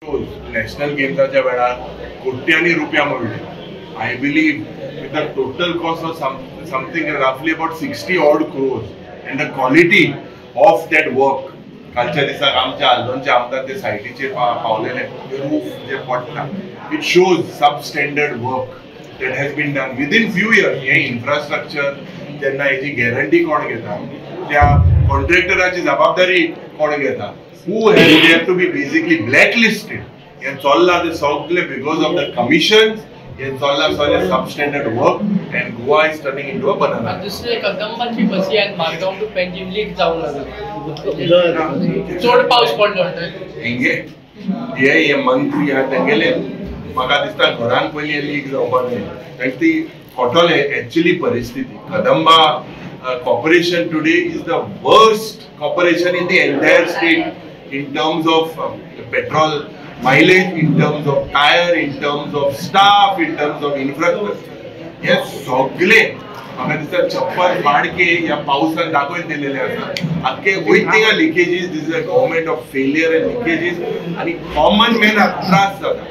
National गेम्साच्या वेळार कोट्यांनी रुपया मोडले. I believe with the total cost of something roughly about 60 odd crores and the quality of that work. कालच्या दिसाक आमच्या आल्दोनचे आमदार ते सायटीचेर पावलेले. रूफ जे पडटा, it shows sub standard work that has been done within few years. हें infrastructure जेन्ना हेजी गॅरंटी कोण घेता? त्या कॉन्ट्रॅक्टराची जबाबदारी कोण घेता? Who has they have to be basically black listed. हें चल्लां तें सगलें because of the commissions. हें चल्लां सगलें substandard work and Goa is turning into a banana. दुसरे, कदंबाची बसी आहेत, मारगांव टू पेंजीम लीक जावंक लागले, चड पावस पडलो म्हणटकीर. हेंगे हे हे मंत्री आहा, तेंगेले म्हाका दिसता घरान पयलीं लीक जावपाक जाय, कारण ती कळटले एक्चुअली परिस्थिती. Kadamba Corporation today is the worst corporation in the entire state in terms of petrol mileage, in terms of tyre, in terms of staff, in terms of infrastructure. हे सगळे म्हाका दिसता छप्पर फाडके ह्या पावसान दाखोवन दिलेले आसा. आख्खे वयता थिंगा leakages. This is a government of failure and leakages आनी कॉमन मॅनाक त्रास जाता.